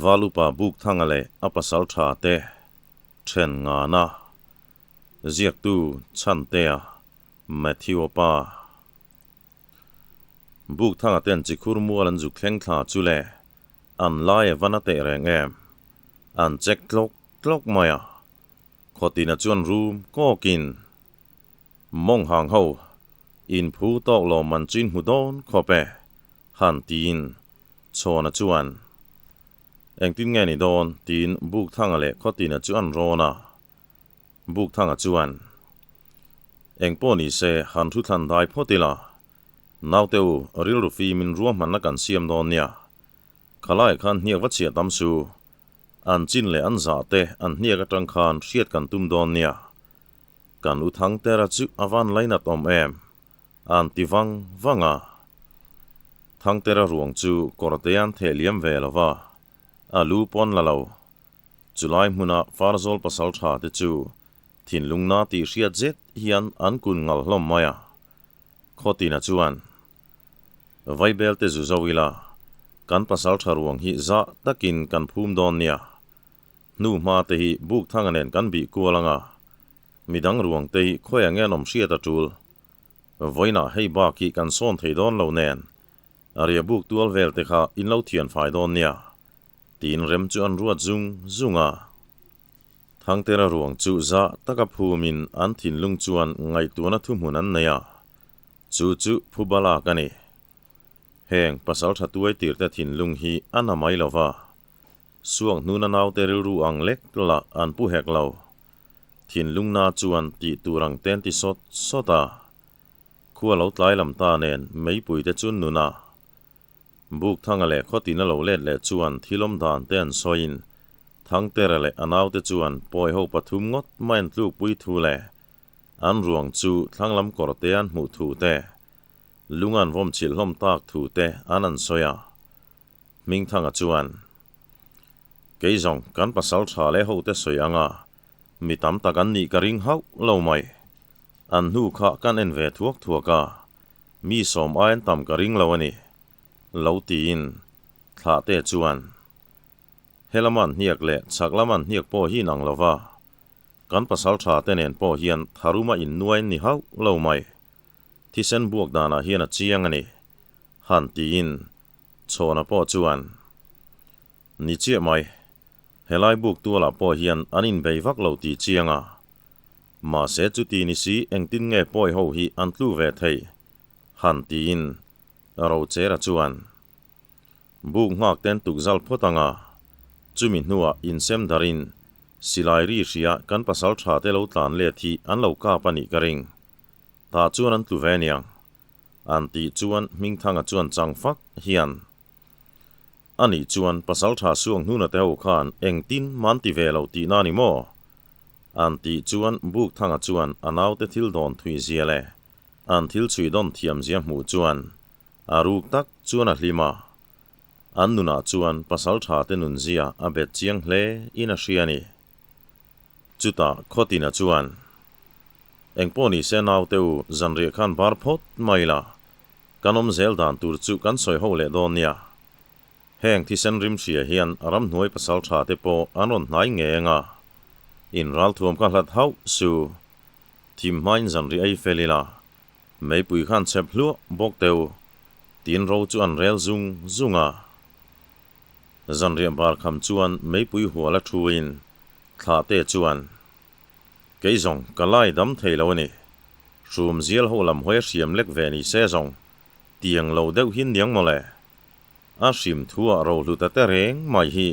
Valupa Bukthanga leh a pasaltha te then ngana ziaktu Chhantea Matthew-a pa. Bukthanga ten chikhur mual an zuk thleng thla chu le an lai a van a teh reng em? An check tlawk tlawk mai a, Khawtina chuan rum kawkin mawng hang ho inphu tawk lawm an chin hmu dawn khawp e, han tiin Chhawna chuan engtin nge ni dawn tiin Bukthanga leh Khawtina chu an rawn a. Bukthanga chuan engpawh ni se han thu thlan dai phawt ila, naute u rilru fimin ruahmanna kan siam dawn nia, khalai khan hniak va chhiah tam su, An chin leh an zah te an hniak atang khan hriat kan tum dawn nia. Kan u Thangtera chu a van lainat awm em? An ti vang vang a. Thangtera ruang chu kawrte an theh liam ve lo va, a lu pawn la lo. Chulai hmuna Farzawl pasal tha te chu thinlung na tih hriat zet hian an kun ngal hlawm mai a. Khawtina chuan, Vaibel te zu zo ila, kan pasal tha ruang hi zah takin kan phum dawn nia. Hnu hma te hi buk thanga nen kan bih kual anga, midang ruang te hi khawiah nge an awm hriat a tul. Vawiinah hei bak hi kan sawn thei dawn lo nen, ria buk tual vel te kha in lo thian fai dawn nia, tiin rem chu an ruat zung zung a. Thangtera ruang chu zah taka phumin an thinlung chuan ngaihtuahna thuhmun an nei a, chu chu phuba lak a ni. Heng pasal tha tuai tirte thinlung hi a na mai lo va, suak hnuna naute rilru ang lek lah an pu hek lo. Thinlung na chuan tih tur ang ten ti sawt sawt a, khua lo tlai lam ta nen meipuite chu nun a. Bukthanga leh Khawtina lo let leh chuan thil awm dan te an sawiin Thangtera leh a naute chuan pawi ho pathum ngawt mai an tlukpui thu leh an ruang chu thlanglam kawr te an hmuh thu te, lung an vawm chhilh hlawm tak thu te an an sawi a. Hmingthanga chuan, Kei zawng kan pasal tha leh hote sawi anga mi tam tak an nih ka ring hauh lo mai. An hnu kha kan en ve thuak thuak a, Mi sawm aiin tam ka ring lo a ni, lo tiin Thlahte chuan he lama an hniak leh chhak lama an hniak pawh hi inang lo va, kan pasal tha te nen pawh hian tharuma innuai ni hauh lo mai. Thisen buak danah hian a chiang a ni, han tiin Chhawna pawh chuan Ni chiah mai, helai buk tualah pawh hian an inbei vak lo tih chiang a, Mahse chuti ni si engtin nge pawi ho hi an tlu ve thei? Han tiin Rochera chuan buk nghak ten tukzal phawt anga chumi hnuah insem darin silai ri hria kan pasal tha te lo tlan let hi an lo kap a nih ka ring. Tah chuan an tlu ve niang. An tih chuan Hmingthanga chuan chang fak hian A nih chuan pasal tha suang hnuna te ho khan engtin man ti ve lo tihna ni maw? An tih chuan Bukthanga chuan a naute thil dawn thui zia leh an thil chhui dawn thiam zia hmuh chuan a ruk tak chuan a hlim a. An nunah chuan pasal tha te nun zia a bet chiang hle in a hria a ni. Chutah Khawtina chuan, Engpawh ni se naute u zanriah khan bar phawt mai la, Kan awm zel dan tur chu kan sawi ho leh dawn nia. Heng thisen rim hria hian ramhnuai pasal tha te pawh an rawn hnai nge eng a. In ralthuam kha hlat hauh su. Thim hmain zanri ei fel ila. Meipui khan chhep hluah bawk teu. Tin ro chu an rel zung zung a. Zanriah bar kham chuan meipui hual a thuin thlah te chuan Kei zawng ka lai dam thei lo a ni. Hrum zial ho lam hawi a hriam lek ve ni se zawng tiang lo deuh hi niang mawle. A hrim thu ah rohlu ta te reng mai hi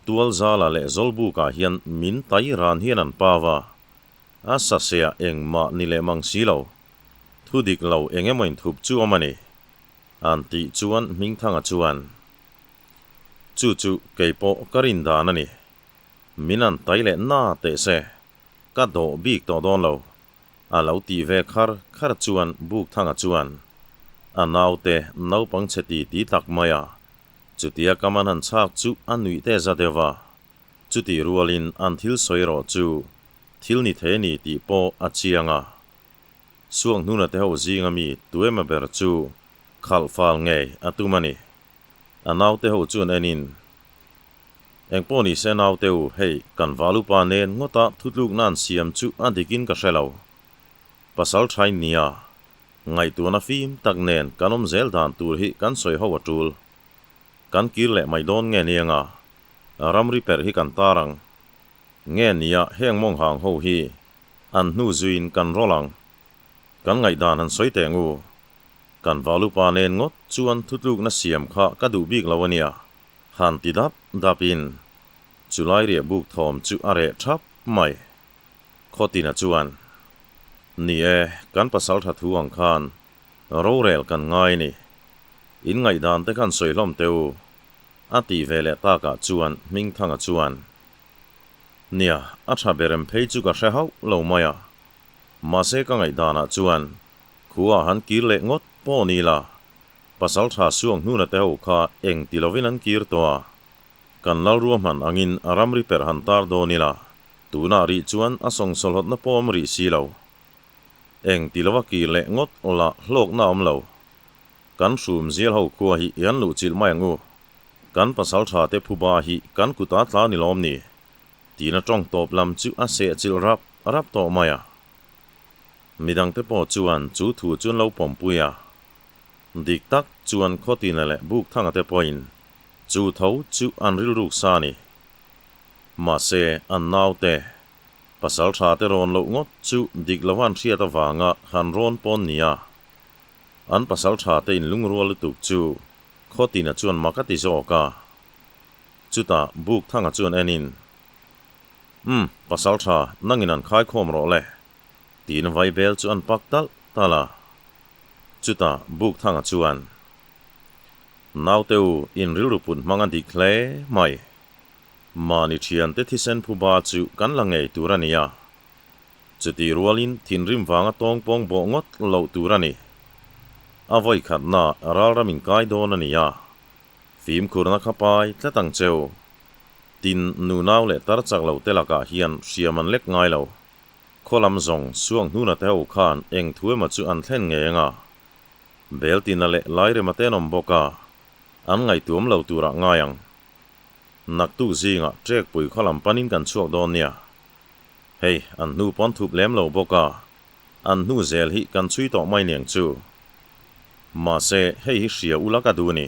Tualzala leh Zawlbukah hian min tai ran hian an pau a, a saseh ah engmah ni leh mang si lo. Thu dik lo eng emaw inthup chu awm a ni. An tih chuan Hmingthanga chuan, Chu chu kei pawh ka rin dan a ni. Min an tai leh na teh se, ka dawh bik tawh dawn lo. A lo tih ve khar khar chuan Bukthanga chuan a naute naupang chhe ti ti tak mai a, chutia ka man han chhak chu a nuih te za deuh a. Chutih rualin an thil sawi erawh chu thil ni thei a ni tih pawh a chiang a. Suak hnuna te ho zinga mi tuema ber chu khalh fal ngei a tum a ni. A naute ho chuan enin. Engpawh ni se naute u, hei kan valupa nen ngawta thutlukna an siam chu a dikin ka hre lo. Pasal thain nia, ngaihtuahna fim tak nen kan awm zel dan tur hi kan sawi ho a tul. Kan kir leh mai dawn nge nianga ramri perh hi kan tar ang. Nge nia heng mawnghang ho hi an hnu zuiin kan rawlh ang. Kan ngaihdan han sawi teh ngu. Kan valupa nen ngawt chuan thutlukna siam kha ka duh bik lo a nia. Han ti dap dap in chulai riah buk thawm chu a reh thap mai. Khawtina chuan, Ni e, kan pasal tha thu ang khan rorel kan ngai ni. In ngaihdan te khan sawi hlawm teh u, a tih ve leh takah chuan Hmingthanga chuan, Nia, a tha berem phei chu ka hre hauh lo mai a. Mahse ka ngaihdanah chuan khuaah han kir leh ngawt pawh ni la, Pasal tha suang hnuna te ho kha eng ti lovin an kir tawh a, kan lal ruahman angin a ramri perh han tar dawn ila, tunah rih chuan a sawngsawlhawtna pawm rih si lo. Eng ti lova kir leh ngawt lah hlawkna a awm lo. Kan hrum zial ho khua hi i an luhchilh mai ang u. Kan pasal tha te phuba hi kan kuta tla ni lawm ni? Tiin a tawng tawp lam chu a sehchilh rap rap tawh mai a. Midangte pawh chuan chu thu chu an lo pawmpui a. Dik tak chuan Khawtina leh Bukthanga te pawhin chu tho chu an rilruk sa a ni. Mahse, an naute, pasal tha te rawn loh ngawt chu dik lova an hriat avanga han rawn pawn nia. An pasal tha te inlungrual lutuk chu Khawtina chuan mak a ti zawk a. Chutah Bukthanga chuan enin, Umm, pasal tha, nangin an khaikhawm rawh le. Tiin vaibel chu an pak talh talh a. Chutah Bukthanga chuan, Naute u, in rilru put hmang a dik hle mai. Mahni thiante thisen phuba chu kan la ngei tur a ni a. Chutih rualin thinrim vanga tawngpawng bawh ngawt loh tur a ni. A vawikhatna ralram inkai dawn a ni a. Fimkhurna kha pai tlat ang cheu. Tin, nunau leh tar chak lo te lakah hian hriam an lek ngai lo. Khaw lam zawng suang hnuna te ho khan eng thu emaw chu an thlen ngei anga Beltina leh Lairema te an awm bawk a, an ngaihtuam lo turah ngai ang. Naktuk zingah Trekpui khaw lam panin kan chhuak dawn nia. Hei, an hnu pawn thup lem lo bawk a, an hnu zel hi kan chhui tawh mai niang chu. Mahse, hei hi hria ula ka duh ni.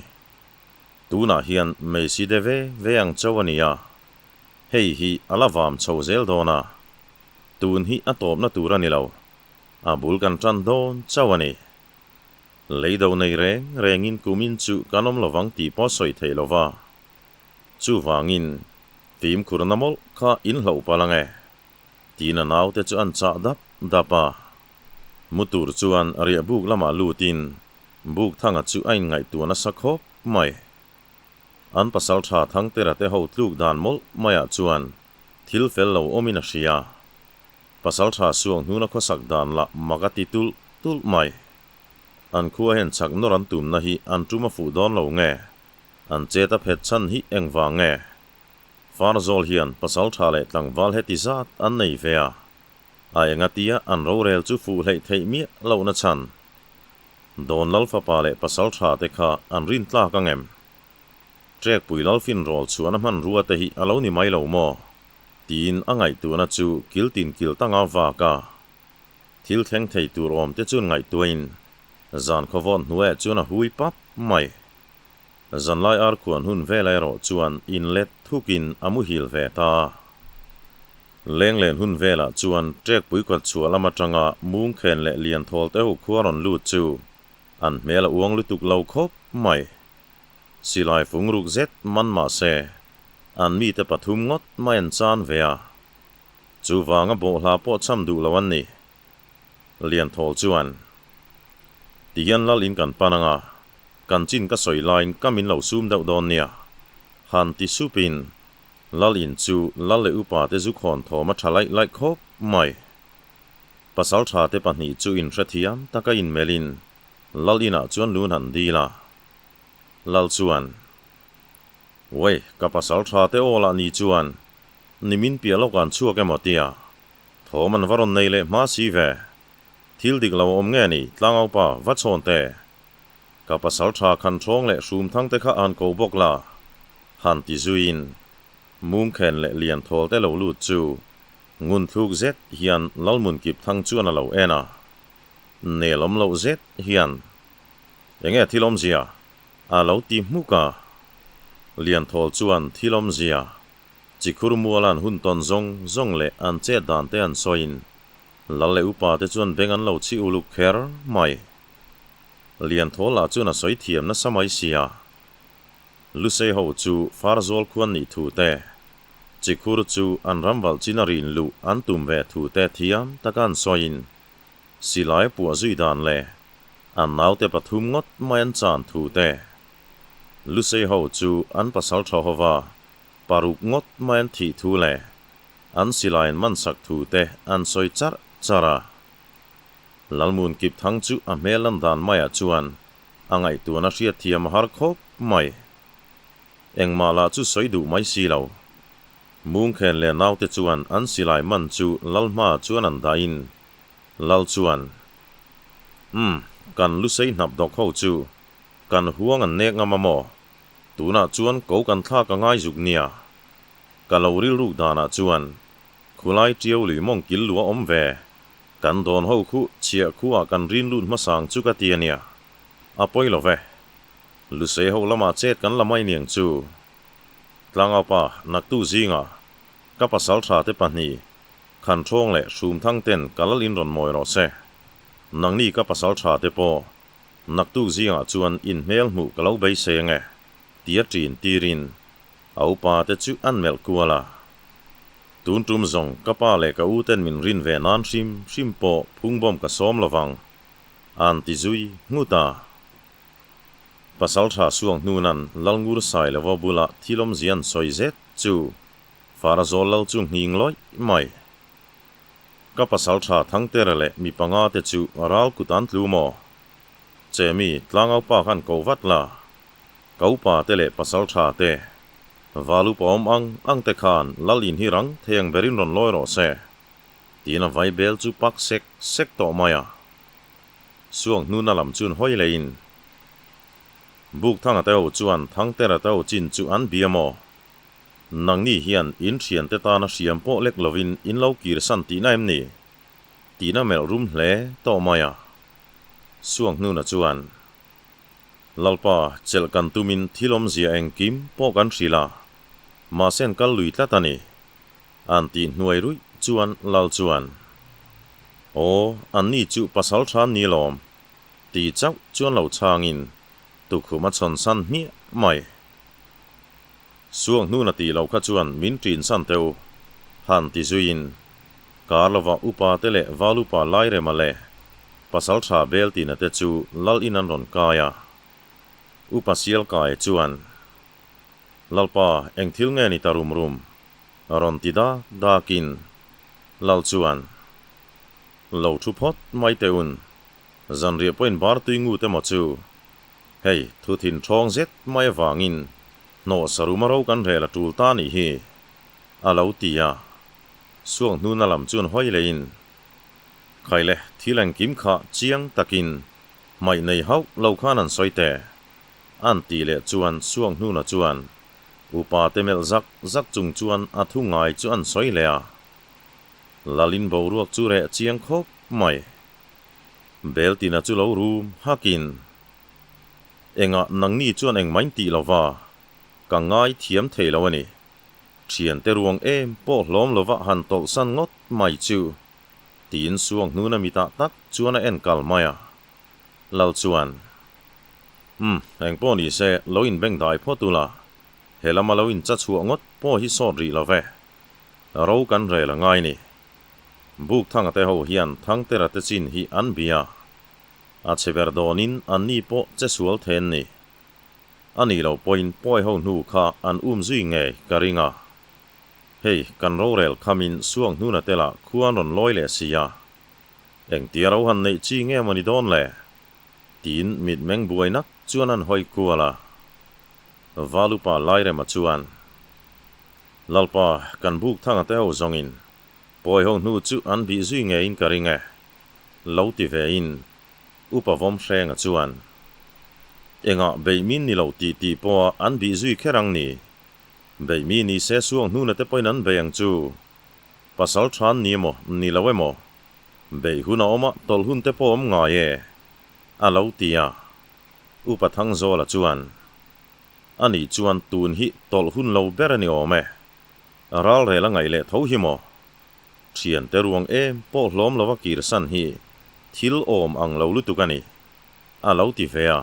Tunah hian Meisi de ve ve ang cho a nia. Hei hi a la vam chho zel dawn a, tun hi a tawpna tur a ni lo, a bul kan tan dawn chauh a ni. Lei do nei reng rengin kumin chu kan awm lovang tih pawh sawi theih lo va, chuvangin fimkhurna mawlh kha in hloh palh ang e, tiin a naute chu an chah dap dap a. Mu tur chuan riah buk lamah lutin Bukthanga chu a inngaihtuah nasa khawp mai. An pasal tha Thangtera te ho tluk dan mawlh maiah chuan thil fel lo awmin a hria. Pasal tha suang hnuna khawsak dan lah mak a ti tulh tulh mai. An khua hian chak nawr an tumna hi an tum a fuh dawn lo nge? An chet a phet chhan hi engvang nge? Farzawl hian pasal tha leh tlangval heti zat an nei ve a, a engatia an rorel chu fuh hleih theih miah lohna chhan? Dawn Lal fapa leh pasal tha te kha an rin tlak ang em? Trekpui Lalfin rawl chhuahna hmanrua te hi a lo ni mai lo maw? Tiin a ngaihtuahna chu kil tin kil tanga vak a. Thil thleng thei tur awm te chuan ngaihtuahin zan khawvawt hnuaiah chuan a hui pap mai. Zanlai arkhuan hun vela erawh chuan inlet thukin a muhil ve ta. Lenglen hun velah chuan Trekpui kawt chhuah lam atanga Mungkhen leh Lianthawl te ho khua rawn lut chu an hmel a uang lutuk lo khawp mai. Silai fung ruk zet man mah se an mite pathum ngawt mai an chan ve a, chuvanga bawhhla pawh cham duh lo an ni. Lianthawl chuan, Tihian lal in kan pan anga, kan chin ka sawi laiin ka min lo sum deuh dawn nia, han ti supin Lal in chu lal leh upa te zu khawn thawm a tha laih laih khawp mai. Pasal tha te pahnih chu inhrethiam taka inmelhin lal inah chuan lun han dil a. Lal chuan, Wei, ka pasal tha te aw lah ni chuan nimin piah lawk an chhuak emaw tia thawm an va rawn nei leh hma si ve. Thil dik lo a awm nge ni, tlangaupa va chhawn teh. Ka pasal tha khan ṭhawng leh hrum thang te kha an ko bawk la, han ti zuiin. Mungkhen leh Lianthawl te lo lut chu ngun thluk zet hian Lalmunkip thang chuan a lo en a. Nelawm loh zet hian, Enge thil awmzia? a lo ti hmuk a. Lianthawl chuan thil awmzia, Chikhur mualan hun tawn zawng zawng leh an chet dan te an sawiin Lal leh upa te chuan beng an lo chhi uluk kher mai. Lianthawl lah chuan a sawi thiam nasa mai sia. Lusei ho chu Farzawl khuan nih thu te, Chikhur chu an ramvalh chin a rin luh an tum ve thu te thiam taka an sawiin silai puah zui dan leh an naute pathum ngawt mai an chan thu te, Lusei ho chu an pasal tha hova paruk ngawt mai an thih thu leh an silaiin mansak thu te an sawi charh charh a. Lalmun kip thang chu a hmel lan dan maiah chuan a ngaihtuahna hriatthiam a har khawp mai. Engmah lah chu sawi duh mai si lo. Mungkhen leh naute chuan an silai man chu Lal hmaah chuan an dahin Lal chuan, Umm, kan lusei hnap dawk ho chu kan huang an nek ngam a maw? Tunah chuan ko kan thlak a ngai zuk nia. Ka lo rilruk danah chuan khulai ṭiau lui mawng kil lu a awm ve. Kan dawn ho khu chhiah khuah kan rin lut hmasang chu ka ti a nia. A pawi lo ve. Lusei ho lamah chet kan la mai niang chu. Tlangaupa naktu zingah ka pasal tha te pahnih Khanthawng leh Hrumthang ten ka lal in rawn mawi rawh se. Nangni ka pasal tha te pawh naktuk zingah chuan in hmel hmuh ka lo beisei ange tia ṭin tirin A upa te chu an melh kual a. Tun tum zawng ka pa leh ka u ten min rin ve nan hrim hrim pawh phungbawm ka sawm lovang, an ti zui nghut a. Pasaltha Suang hnunan Lalngur Sailova bula thil awmzia an sawi zet chu Farazawl lal chu nghing lawih mai. Ka pasaltha Thangtera leh mi panga te chu ral kut an tlu maw? Chemi tlangaupa khan ko vat la. Ka upa te leh pasal tha te, val upa awm ang ang te khan lal in hi rang thei ang berin rawn lawi rawh se, tiin a vai bel chu pak sek sek tawh mai a. Suang hnuna lam chun hawi leiin Bukthanga te ho chuan Thangtera te ho chin chu an bia maw? Nangni hian in thiante tana hriam pawh lek lovin in lo kirsan tihna em ni? Tiin a melh rum hle tawh mai a. Suang hnuna chuan. Lalpa, chelh kan tumin thil awmzia engkim pawh kan hrilh a, mahse an kal lui tlat a ni. An tih hnuai ruih chuan Lal chuan, Aw, anni chu pasal tha an ni lawm, ti chauh chuan lo chhangin tukhum a chhawn san hmiah mai. Suang hnuna tih loh kha chuan min ṭin san teh u, han ti zuiin kar lova upa te leh val upa Lairema leh pasal tha Beltina te chu Lal in an rawn kai a. Upa Sialkaia chuan, Lalpa, eng thil nge ni ta rum rum? rawn ti dak dakin Lal chuan, Lo thu phawt mai teh un, zanriah pawhin bar tui ngut emaw chu Hei, thu thin ṭhawng zet mai avangin hnawh saruma ro kan rel a ṭul ta nih hi, a lo ti a. Suak hnuna lam chuan hawi leiin, Khaile, thil engkim kha chiang takin hmaih nei hauh lo khan an sawi teh, an tih leh chuan Suak hnuna chuan upa te melh zak zak chung chuan a thu ngai chu an sawi leh a. Lalin boruak chu reh chiang khawp mai. Beltina chu lo rum hakin, Engah nangni chuan engmah in tih lova, ka ngai thiam thei lo a ni. Thiante ruang em pawh hlawm lova han tawlhsan ngawt mai chu, tiin Suang hnuna mitah tak chuan a en kal mai a. Lal chuan, Umm, engpawh ni se, lo inbengdai phawt ula, he lama lo incha chhuah ngawt pawh hi sawt rih lo ve. Ro kan rel a ngai ni. Bukthanga te ho hian Thangtera te chin hi an bia. A che ber dawnin anni pawh che sual then ni. A nih loh pawhin pawi ho hnu kha an um zui ngei ka ring a. Hei, kan rorel khamin Suang hnuna te lah khua an rawn lawi leh si a. Engtia ro han neih chi nge maw ni dawn le? Tiin mitmeng buai nak chuan an hawi kual a. Valupa Lairema chuan, Lalpa, kan Bukthanga te ho zawngin Pawi ho hnu chu an bih zui ngeiin ka ring e, lo ti ve in Upa Vawmhrenga chuan, Engah beih min ni lo tih tih pawha an bih zui kher ang ni? Bei mi ni se suang hnuna te pawhin an bei ang chu. Pasal tha an ni emaw, ni lo emaw. Bei hun a awm a, tawlh hun te pawh awm ngai e, a lo ti a. Upa Thangzawla chuan, Ani chuan tun hi tawlh hun lo ber a ni awm e. Ralrel a ngaih leh tho hi maw? Thiante ruang em pawh hlawm lova kirsan hi thil awm ang lo lutuk a ni, a lo ti ve a.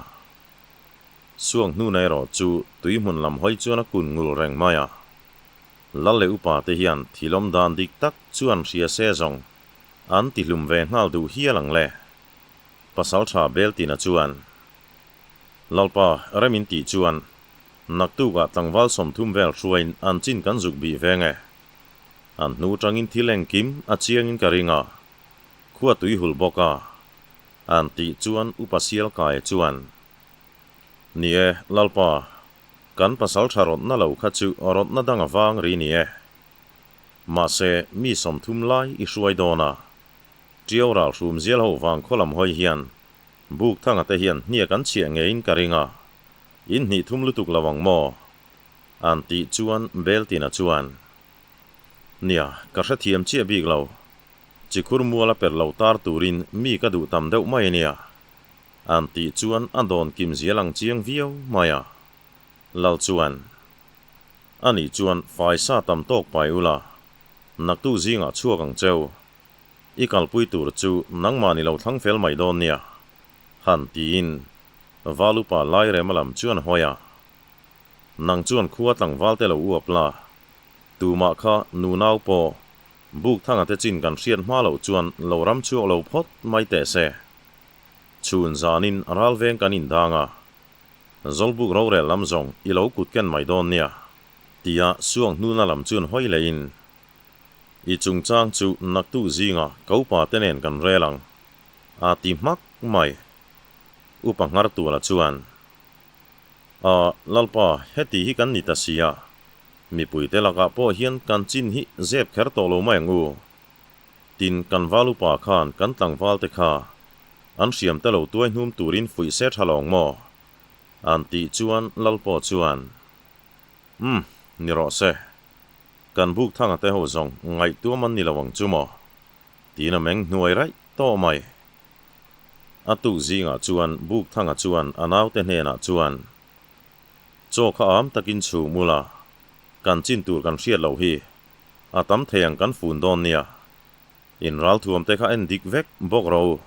Suang hnuna erawh chu tui hmun lam hawi chuan a kun ngul reng mai a. Lal leh upa te hian thil awm dan dik tak chuan hria se zawng an ti hlum ve nghal duh hial ang le. Pasaltha Beltina chuan, Lalpa, rem in tih chuan naktukah tlangval 30 vel hruaiin an chin kan zuk bih veng e. An hnu tangin thil engkim a chiangin ka ring a, khua tui hul bawk a, an tih chuan Upa Sialkaia chuan, Ni e, Lalpa, kan pasal tha rawtna lo kha chu rawtna dang a vang ri ni e. Mahse, mi 30 lai i hruai dawn a, Tiau ral hrum zial ho vang khaw lam hawi hian buk thanga te hian hniak an chhiah ngeiin ka ring a, in hnih thum lutuk lo ang maw? An tih chuan Beltina chuan, Nia, ka hrethiam chiah bik lo. Chikhur mual a per lo tar turin mi ka duh tam deuh mai ania. An tih chuan a dawn kim zial ang chiang viau mai a. Lal chuan, Anih chuan faisa tam tawk pai ula, naktuk zingah chhuak ang cheu. I kalpui tur chu nangmah ni lo thlang fel mai dawn nia. Han tiin Valupa Lairema lam chuan hawi a. Nang chuan khua tlangval te lo uap la, tumah kha nunau pawh buk thanga te chin kan hriat hma loh chuan lo ram chhuak lo phawt mai teh se. Chhun zanin ral veng kan indang a, Zawlbuk rorel lam zawng i lo kut ken mai dawn nia, tia suang hnuna lam chuan hawi lehin, I chungchang chu naktuk zingah ka upa te nen kan rel ang, a ti hmak mai. Upa Nghartuala chuan, A, Lalpa, heti hi kan ni ta si a, mipuite lakah pawh hian kan chin hi zep kher tawh lo mai ang u. Tin, kan val upa khan kan tlangvalte kha an hriam te lo tuai hnum turin fuih se tha lawng maw? An tih chuan Lalpaw chuan, Umm, ni rawh se. Kan buk thanga te ho zawng ngaihtuam an ni lo ang chu maw? Tiin a meng hnuai raih tawh mai. A tuk zingah chuan Bukthanga chuan a naute hnenah chuan, Chaw kha am takin chhum ula, kan chin tur kan hriat loh hi a tam thei ang kan fun dawn nia. In ralthuam te kha en dik vek bawk rawh u,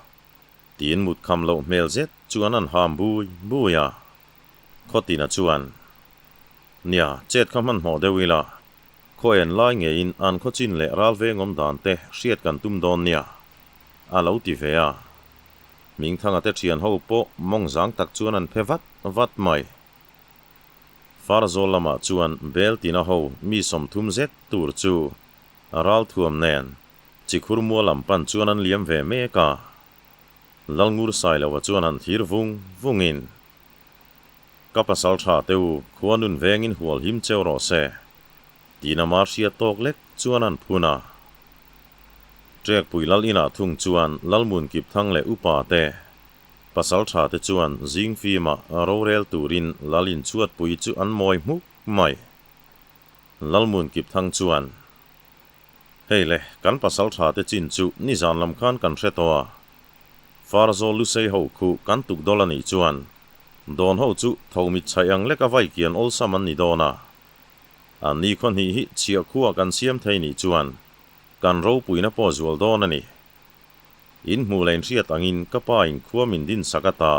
tiin mut kham loh hmel zet chuan an ham bui bui a. Khawtina chuan, Nia, chet kha hmanhmawh deuh ila, khaw en lai ngeiin an khaw chin leh ral vengawm dan te hriat kan tum dawn nia, a lo ti ve a. Hmingthanga te thian ho pawh mawng zang tak chuan an phe vat vat mai. Farzawl lamah chuan Beltina ho mi 30 zet tur chu ralthuam nen Chikhur mual lam pan chuan an liam ve mek a. Lalngur Sailoa chuan han thlir vung vungin, Ka pasal tha te u, khua nun vengin hual him cheu rawh se, tiin ama hriat tawk lek chuan an phun a. Ṭekpui lal inah thung chuan Lalmun Kipthang leh upa te, pasal tha te chuan zing fimah rorel turin lal inchhuatpui chu an mawi hmuk mai. Lalmun Kipthang chuan, Hei le, kan pasal tha te chin chu nizan lam khan kan hre tawh a. Farzawl Lusei ho khu kan tuk dawl a nih chuan dawn ho chu tho mit chhaih ang lek a vai kian awlsam an ni dawn a. An ni khaw hnih hi chhiah khua kan siam thei nih chuan kan ropuina pawh zual dawn a ni. In hmuh leh in hriat angin ka pa in khua min din sak ata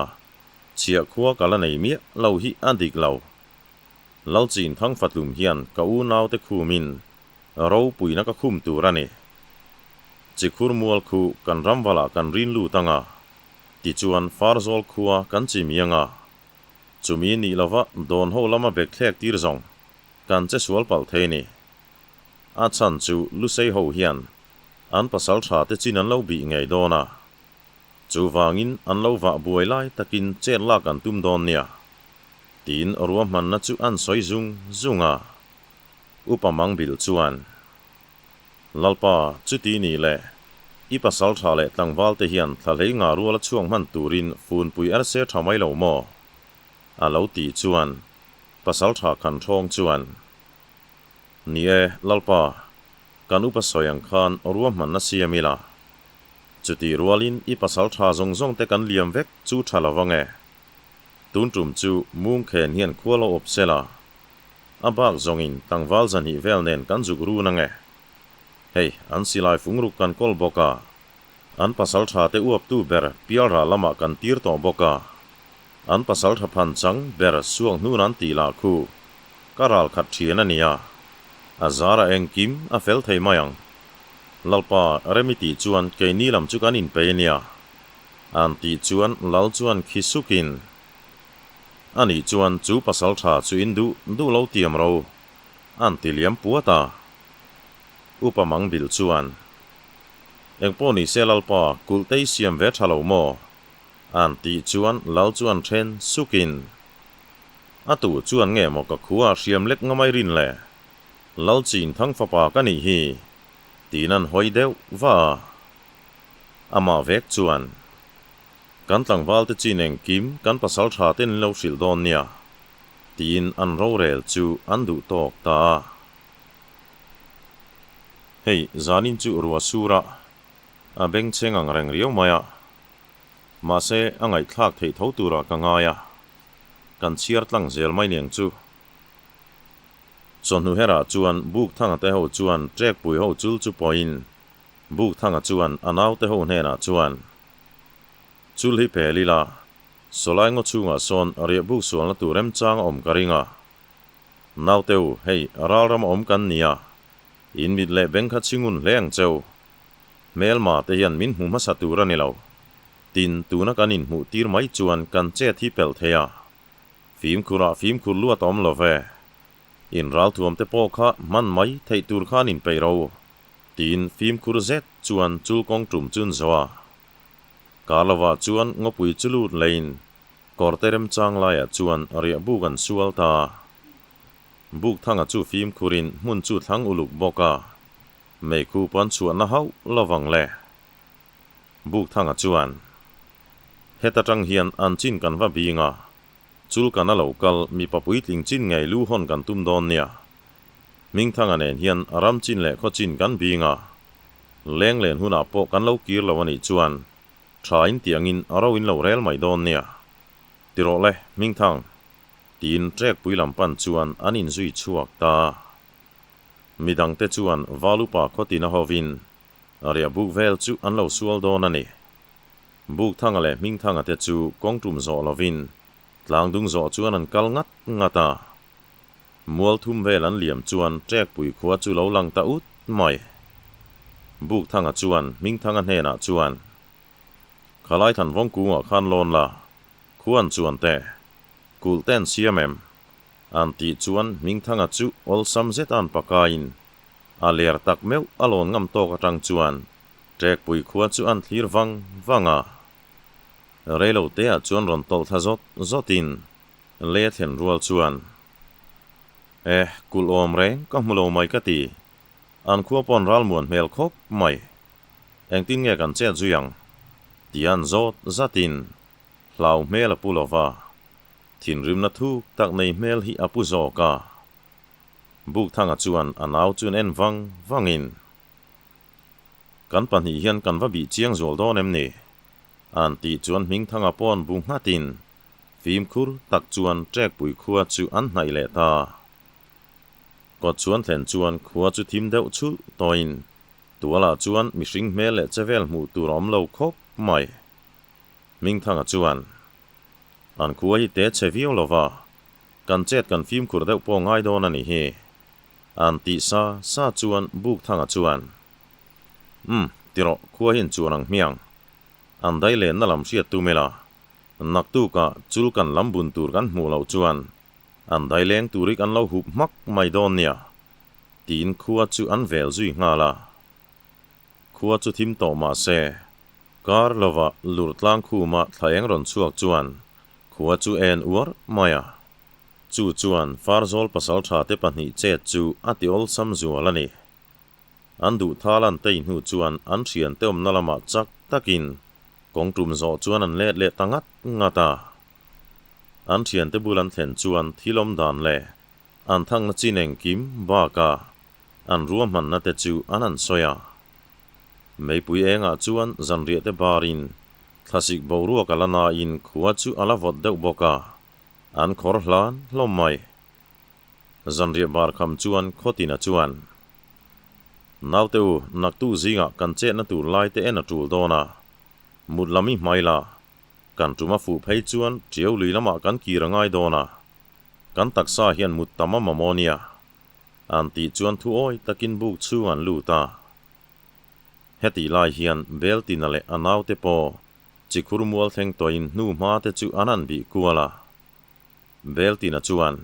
chhiah khua ka la nei miah lo hi a dik lo. Lalchin Thangfatlum hian ka unaute khumin Ropuina ka khum tur a ni. Chikhur mual khu kan ramvalah kan rin lut ang a, tichuan Farzawl khua kan chi mi ang a. Chumi nih lova dawn ho lama bek thlek tir zawng kan che sual palh thei ni. A chhan chu Lusei ho hian an pasal tha te chin an lo bih ngei dawn a. Chuvangin an lo vah buai lai takin chet lak an tum dawn nia, tiin ruahmanna chu an sawi zung zung a. Upa Mangbil chuan, Lalpa, chuti ni le, i pasal tha leh tlangval te hian thla hlei nga ruala chhuak hman turin funpui arse tha mai lo maw? A lo tih chuan, pasal tha khan thawng chuan, Ni e, Lalpa, kan upa sawi ang khan ruahmanna siam ila. Chutih rualin i pasal tha zawng zawng te kan liam vek chu tha lo ang e. Tun tum chu Mungkhen hian khua lo awp sela, a bak zawngin tlangval zahnih vel nen kan zuk run ang e. Hei, an silai fung ruk kan kawl bawk a, an pasal tha te uaptu ber Pialrah lamah kan tir tawh bawk a, an pasal tha phan chang ber suak hnun an tih lah khu ka ral khat thian a nia, a zara engkim a fel thei mai ang. Lalpa, rem i tih chuan keini lam chu kan inpei a nia. An tih chuan Lal chuan khi sukin, Anih chuan chu pasal tha chu in duh duh lo tiam ro, an ti liam puat a. Upa Mangbil chuan, Engpawh ni se Lalpa, kulh te i siam ve tha lo maw? An tih chuan Lal chuan then sukin, A tu chuan nge maw ka khua a hriam lek ngamai rin le? Lal chin thang fapa ka nih hi, tiin an hawi deuh va a. Amah vek chuan, Kan tlangval te chin engkim kan pasal tha ten in lo hrilh dawn nia, tiin an rorel chu an duh tawk ta a. Hei, zanin chu rua sura a bengchheng ang reng riau mai a, mahse a ngaihthlak theih tho turah ka ngai a, kan chhiar tlang zel mai niang chu. Chawhnu herah chuan Bukthanga te ho chuan Trekpui ho chul chu pawhin Bukthanga chuan a naute ho hnenah chuan, Chul hi pel ila, sawlai ngaw chhungah sawn riah buk sualna tur remchang a awm ka ring a. Naute u, hei, ralram a awm kan nia, in mit leh beng kha chhingun hle ang cheu. Hmelma te hian min hmu hmasa tur a ni lo. Tin, tuna kan inhmuh tir mai chuan kan chet hi pelh thei a. Fimkhurah fimkhur luat a awm lo ve. In ralthuam te pawh kha hman mai theih tur khan inpeih ro. Tiin fimkhur zet chuan chul kawng tum chun zo a. Kar lovah chuan ngawpui chu lut leiin kawrte remchang laiah chuan riah buk an sual ta. Buk thanga chu fimkhurin hmun chu thlang uluk bawk a, meikhu pawn chhuahna hauh lovang le. Buk thanga chuan, Heta tang hian an chin kan va bing a, chul kan a lo kal mipa puitling chin ngei lu hawn kan tum dawn nia. Hmingthanga nen hian ram chin leh khaw chin kan bing a, leng len hunah pawh kan lo kir lo a nih chuan tha in tiangin a ro in lo rel mai dawn nia. Ti rawh le, Hmingthang, tiin Trekpui lam pan chuan an inzui chhuak ta. Midangte chuan Valupa khaw tina hovin riah buk vel chu an lo sual dawn a ni. Bukthanga leh Hmingthanga te chu kawng tum zawh lovin tlangdung zawh chuan an kal ngat ngat a. Mual thum vel an liam chuan Trekpui khua chu lo lang ta ut mai. Bukthanga chuan Hmingthanga hnenah chuan, Khalai than vawng kungah khan lawn la, khuan chuan teh, kulh te an siam em? An tih chuan Hmingthanga chu awlsam zet an pakaiin a ler tak meuh a lawn ngam tawk atang chuan Trekpui khua chu an thlir vang vang a. Reilo teah chuan rawn tawlh thla zawt zawtin Lei a thlen rual chuan, Eh, kulh awm reng ka hmu lo mai ka ti. An khua pawn ralmuan hmel khawp mai. Engtin nge kan chet zui ang? Ti an zawt zatin hlau hmel a pu lo va, thinrimna thuk tak nei hmel hi a pu zawk a. Bukthanga chuan a nau chuan en vang vangin, Kan pahnih hian kan va bih chiang zual dawn em ni? An tih chuan Hmingthanga pawn bu nghatin Fimkhur tak chuan Trekpui khua chu an hnaih leh ta. Kawt chuan thlen chuan khua chu thim deuh chhulh tawhin tualah chuan mihring hmel leh chevel hmuh tur a awm lo khawp mai. Hmingthanga chuan, An khua hi te chhe viau lo va, kan chet kan fimkhur deuh pawh ngai dawn a nih hi. An tih sa sa chuan Bukthanga chuan, Umm, ti rawh, khua hi an chuan ang hmiang. An dai lenna lam hriat tum ila, Naktukah chul kan lam bun tur kan hmuh loh chuan an daileng tur hi kan lo hup hmak mai dawn nia, tiin khua chu an vel zui nghal a. Khua chu thim tawh mah se, kar lovah lur tlang khuma thla eng rawn chhuak chuan khua chu en uar mai a. Chu chuan Farzawl pasaltha te pahnih chet chu a ti awlsam zual a ni. An duh thal an tei hnu chuan an thiante awmna lamah chak takin kawng tum zawh chuan an let leh ta ngat ngat a. An thiante bul an thlen chuan thil awm dan leh an thangna chin engkim bakah. An ruahmanna te chu an han sawi a. Meipui engah chuan zanriah te barin thlasik boruak a la nain khua chu a la vawt deuh bawk a, an khawr hlan hlawm mai. Zanriah bar kham chuan Khawtina chuan, Naute u, naktu zingah kan chetna tur lai te en a tul dawn a, mut lam i hmai la, kan tum a fuh phei chuan ṭiau lui lamah kan kir a ngai dawn a, kan taksa hian mut tam a mamawh nia, an tih chuan thu awi takin buk chhung an lut a. Hetih lai hian Beltina leh a naute pawh chikhur mual thleng tawhin hnu hma te chu an han bih kual a. Beltina chuan,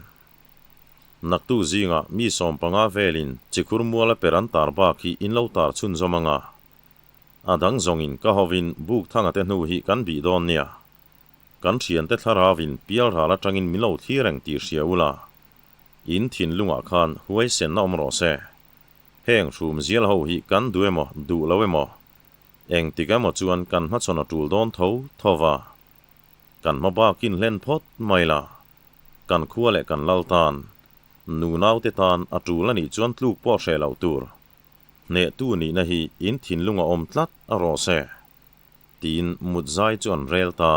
Naktu zingah mi 15 velin chikhur muala per an tar bak hi in lo tar chhunzawm anga, a dang zawngin ka hovin buk thanga te hnu hi kan bih dawn nia. Kan thiante thlarauin pialral atangin min lo thlir reng tih hria ula, in thinlungah khan huaisenna awm rawh se. Heng hrum zial ho hi kan duh emaw duh lo emaw, engtik emaw chuan kan hmachhawn a tul dawn tho tho va. Kan hma bakin hlen phawt mai la, kan khua leh kan lal tan, nu naute tan a tul a nih chuan tluk pawh hreh loh tur. Hnehtu nihna hi in thinlung a awm tlat a rawh se, tiin mut zai chu an rel ta.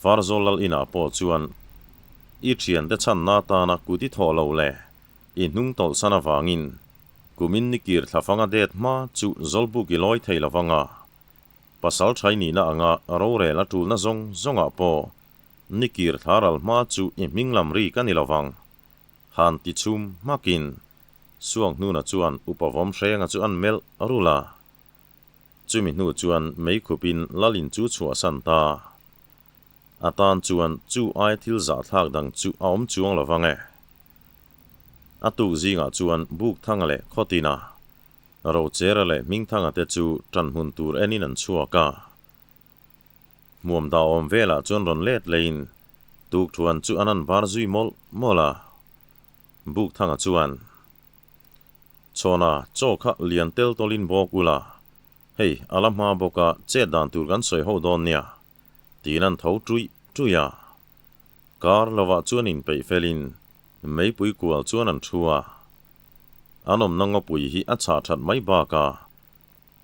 Farzawl lal inah pawh chuan i thiante chhanna atana kut i thawh lo leh i hnung tawlhsan avangin kumin nikir thlafanga det hma chu zawlbuk i lawi thei lovang a. Pasal thai nihna anga rorel a tulna zawng zawngah pawh nikir thla ral hma chu i hming lam ri ka ni lovang. Han ti chhum hmakin Suanghnuna chuan upa vawm hrenga chu an melh rul a. Chumi hnu chuan meikhupin Lalin chu chhuahsan ta. A tan chuan chu ai thil zahthlak dang chu a awm chuang lovang e. A tuk zingah chuan Bukthanga leh Khawtina, Rochera leh Hmingthanga te chu ṭanhmun tur enin an chhuak a. Hmuam dah awm velah chuan rawn let leiin tukthuan chu an an bar zui mawlh mawlh a. Bukthanga chuan, Chhawna, chaw kha lian tel tawlin bawk ula, hei a la hma bawk a, chet dan tur kan sawi ho dawn nia, tiin an tho ṭuih ṭuih a. Kar lovah chuan inpeih felin Meipui kual chuan an thu a, an awmna ngawpui hi a chhah that mai bakah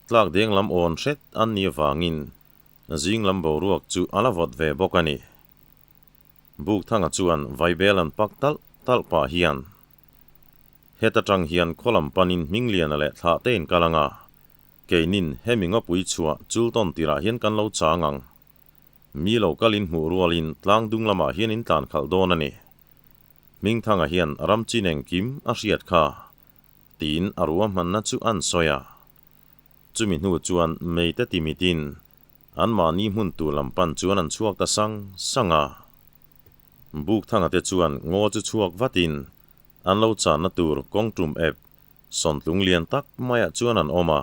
tlak deng lam awn hret an nih avangin zing lam boruak chu a la vawt ve bawk a ni. Bukthanga chuan vaibel an pak talh talh pah hian heta tang hian khaw lam panin Hmingliana leh thlah te in kal anga keinin hemi ngawpui chhuah chul tawn tirah hian kan lo chang ang. Mi lo kalin hmuh rualin tlang dung lamah hian in tlan khalh dawn a ni. Hmingthanga hian ram chin engkim a hriat kha, tiin a ruahmanna chu an sawi a. Chumi hnu chuan meite timitin anmahni hmun tur lam pan chuan an chhuak ta sang sang a. Bukthanga te chuan ngaw chu chhuak vatin an lo channa tur kawng tum ep sawntlung lian tak maiah chuan an awm a.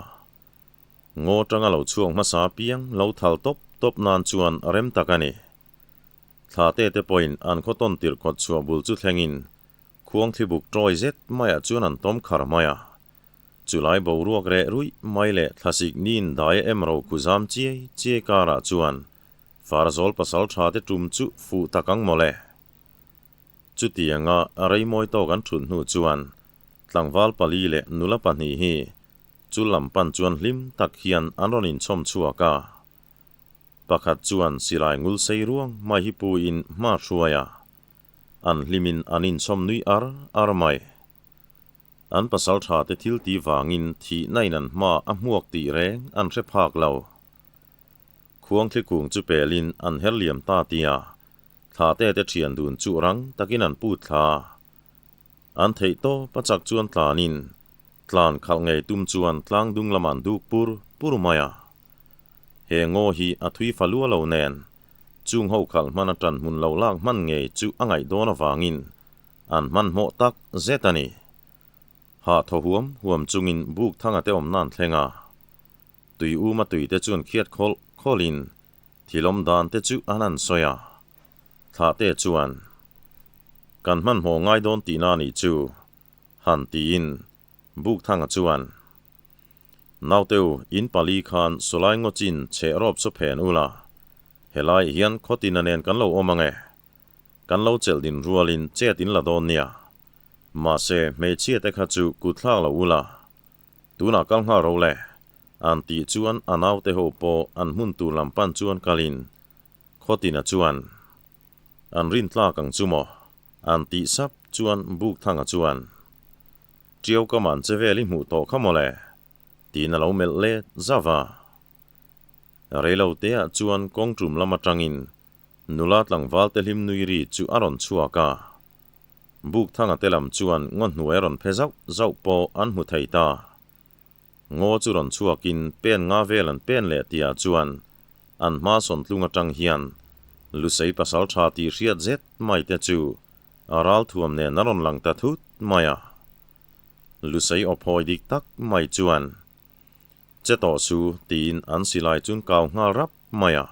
Ngaw tanga lo chhuak hmasa piang lo thal tawp tawp nan chuan rem tak a ni. Thla te te pawhin an khaw tawn tirh kawt chhuah bul chu thlengin khuang thlibuk tawi zet maiah chuan an tawm khar mai a. Chulai boruak reh ruih mai leh thlasik niin dai em ro khu zam chiai chiai karah chuan Farzawl pasal tha te tum chu fuh tak ang mawle. Chutianga reimawi tawk an thut hnu chuan tlangval pali leh nula pahnih hi chu lam pan chuan hlim tak hian an rawn inchhawm chhuak a. Pakhat chuan silai ngul sei ruang mai hi puiin hma hruai a, an hlimin an inchhawm nui ar ar mai. An pasal tha te thil ti vangin thihna in an hma a hmuak tih reng an hre phak lo. Khuangthli kung chu pelin an her liam ta tia thla te te thian dun chu rang takin an put thla. An theih tawp a chak chuan tlanin tlan khalh ngei tum chuan tlang dung lamah an duk pur pur mai a. He ngaw hi a thui fa lua lo nen, chung ho khalh hman a tan hmun lo lak hman ngei chu a ngaih dawn avangin an hmanhmawh tak zet a ni. Hah thaw huam huam chungin buk thanga te awm nan thleng a, tui uma tui te chuan khiat khawlh khawlhin thilawm dan te chu an han sawi a. Thlah te chuan, Kan hmanhmawh ngai dawn tihna a nih chu, han tiin Bukthanga chuan, Nauteu, in pali khan sawlai ngaw chin chheh rawp saw phen ula, helai hian khawtina nen kan lo awm ang e. Kan lo chelh din rualin chet in la dawn nia. Mahse, hmeichhia te kha chu kut thlak lo ula, tunah kal nghal ro le, an tih chuan a naute ho pawh an hmun tur lam pan chuan kalin Khawtina chuan, An rin tlak ang chu maw? An tih sap chuan Bukthanga chuan, Ṭiau ka man che vel i hmuh tawh kha maw le? Tiin a lo melh let zauh a. Reiloteah chuan kawngṭum lam aṭangin nula tlangval te hlim nui ri chu a rawn chhuak a. Bukthanga te lam chuan ngaw hnuai a rawn phe zauh zauh pawh an hmu thei ta. Ngaw chu rawn chhuakin pen nga vel an pen leh tihah chuan an hma sawntlung atang hian Lusei pasal tha tih hriat zet mai te chu a ralthuam nen a rawn lang ta thut mai a. Lusei aw phawi dik tak mai chuan Che tawh su tiin an silai chun kau nghal rap mai a.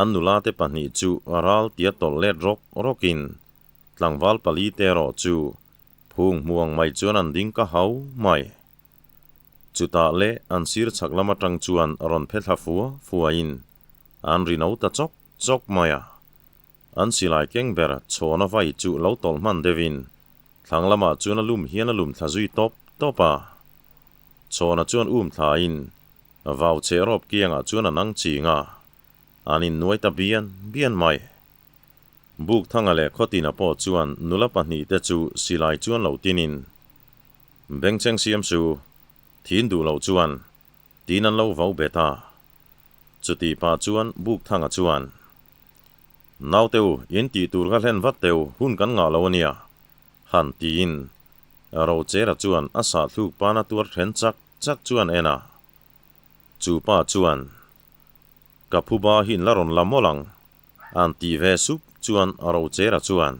An nula te pahnih chu ral tia tawlh let rawk rawkin tlangval pali te erawh chu Phung hmuang mai chuan an ding ka hau mai. Chutah leh an sir chhak lam atang chuan rawn phe thla fua fuain an ri no ta chawk chawk mai a. An silai keng ber chhawna vai chu lo tawlh hman deuhin thlang lamah chuan a lum hian a lum thla zui tawp tawp a. Chhawna chuan um thlain vau cheh rawp kiangah chuan a nang ching a, an innuai ta bian bian mai. Bukthanga leh Khawtina pawh chuan nula pahnihte chu silai chuan lo tinin, Bengchheng siam su, thin duh loh chuan, tiin an lo vau bet a. Chuti pah chuan Bukthanga chuan, Naute u, in tih tur kha hlen vat teu, hun kan ngah lo a nia, han tiin Rochera chuan a sahthluk pana tuar then chak chak chuan en a. Chu pa chuan, Ka phuba hi in la rawn la mawlh ang, An tih ve sup chuan Rochera chuan,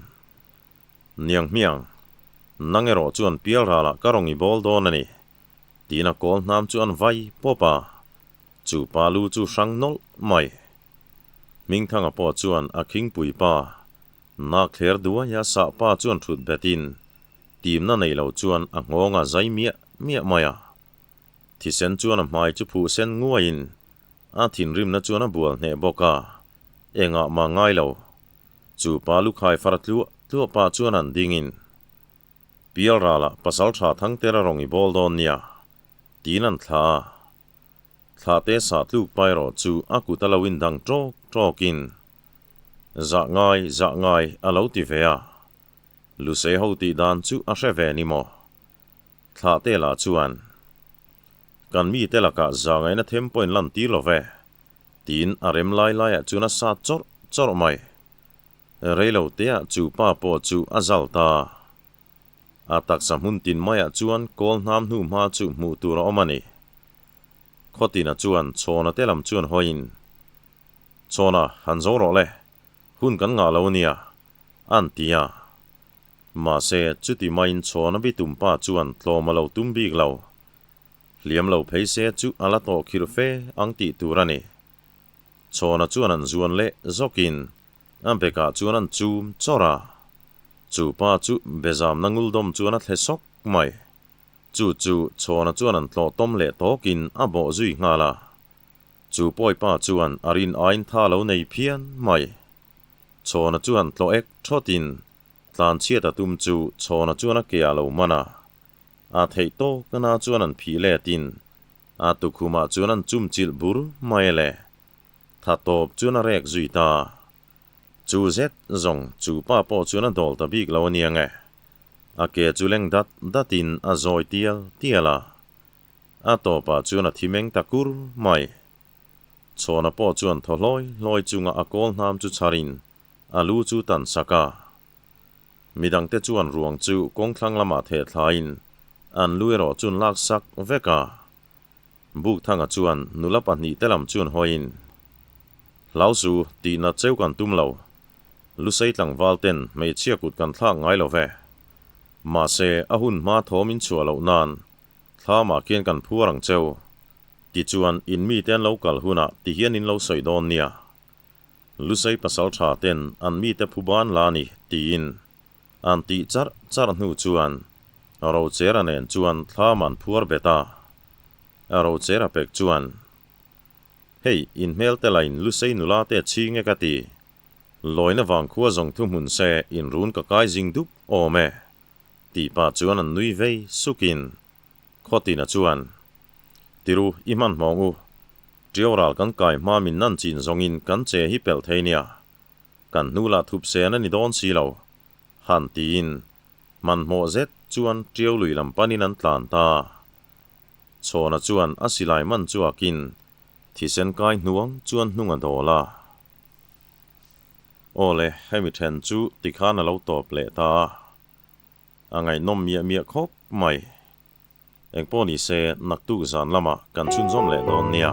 Niang hmiang, nang erawh chuan pial ralah ka rawn i bawl dawn a ni, tiin a kawl hnam chu an vai pawp a, chu pa lu chu hrang nawlh mai. Hmingthanga pawh chuan a khingpui pa, nak thler duaia sah pa chuan thut betin, timna nei lo chuan a nghawng a zai miah miah mai a. Thisen chuan a hmai chu phuh sen nguaiin a thinrimna chuan a bual hneh bawk a, engah mah ngai lo. Chu pa lukhai far tluah tluah pah chuan an dingin, Pial ralah pasal tha Thangtera rawn i bawl dawn nia, tiin an thlah a. Thlahte sah tluk pa erawh chu a kut a lo indang ṭawk ṭawkin, Zah ngai, zah ngai, a lo ti ve a. Lusei ho tih dan chu a hre ve ni maw? Thlahte lah chuan, Kan mite lakah zangaina them pawhin lan tir lo ve, tiin a rem lai laiah chuan a sat chawrh chawrh mai. Reilo teah chu pa pawh chu a zal ta. A taksa hmun tin maiah chuan kawl hnam hnu hma chu hmuh tur a awm a ni. Khawtina chuan Chhawna te lam chuan hawiin, Chhawna, han zo rawh le, hun kan ngah lo ania, an ti a. Mahse, chuti maiin chhawn a bitum pa chuan tlawm a lo tum bik lo. Hliam lo phei se chu a la tawh khirh fe ang tih tur a ni. Chhawna chuan an zuan leh zawkin a bekah chuan an chum chawrh a. Chu pa chu bezamna nguldawm chuan a thle sawk mai. Chu chu Chhawna chuan an tlawh tawm leh tawkin a bawh zui nghal a. Chu pawi pa chuan a rin aiin tha lo nei phian mai. Chhawna chuan tlawh ek thawtin Tlanchhiat a tum chu Chhawna chuan a ke a lo man a, a theih tawk a na chuan an phih letin a tukhumah chuan an chum chilh bur mai le. Tha tawp chuan a rek zui ta. Chu zet zawng chu pa pawh chuan a dawl ta bik lo ania nge. A ke chu leng dat datin a zawi tial tial a, a tawpah chuan a thi meng ta kur mai. Chhawna pawh chuan thaw hlawi hlawi chunga a kawl hnam chu chharin A lu chu tan sak a. Midangte chuan ruang chu kawngthlang lamah theh thlaiin an lu erawh chun lak sak vek a. Bukthanga chuan nula pahnihte lam chuan hawiin, Hlau su, tihna cheu kan tum lo. Lusei tlangval ten hmeichhia kut kan thlak ngai lo ve. Mahse, a hun hma thawm in chhuah loh nan thlamah khian kan phuar ang cheu. Tichuan, in mite an lo kal hunah tihian in lo sawi dawn nia. Lusei pasal tha ten an mite phuban la ni tiin an tih charh charh hnu chuan Rochera nen chuan thlam an phuar bet a. Rochera pek chuan, Hei, in hmel te lain Lusei nula te chhing e ka ti. Lawina vang khua zawng thu hmun se in run ka kai zing dup awm e. Tih pah chuan an nui vei sukin Khawtina chuan, Tiru, i hmanhmawng u. Ṭiau ral kan kai hma min nan chin zawngin kan che hi pelh thei nia. Kan hnu lah thup sen a ni dawn si lo. Han tiin hmanhmawh zet chuan ṭiau lui lam panin an tlan ta. Chhawna chuan a silai man chuakin thisen kai hnuang chuan hnung a dawl a. Aw le, hemi then chu tikhan a lo tawp leh ta a. A ngaihnawm miah miah khawp mai. Engpawh ni se, naktuk zan lamah kan chhunzawm leh dawn nia.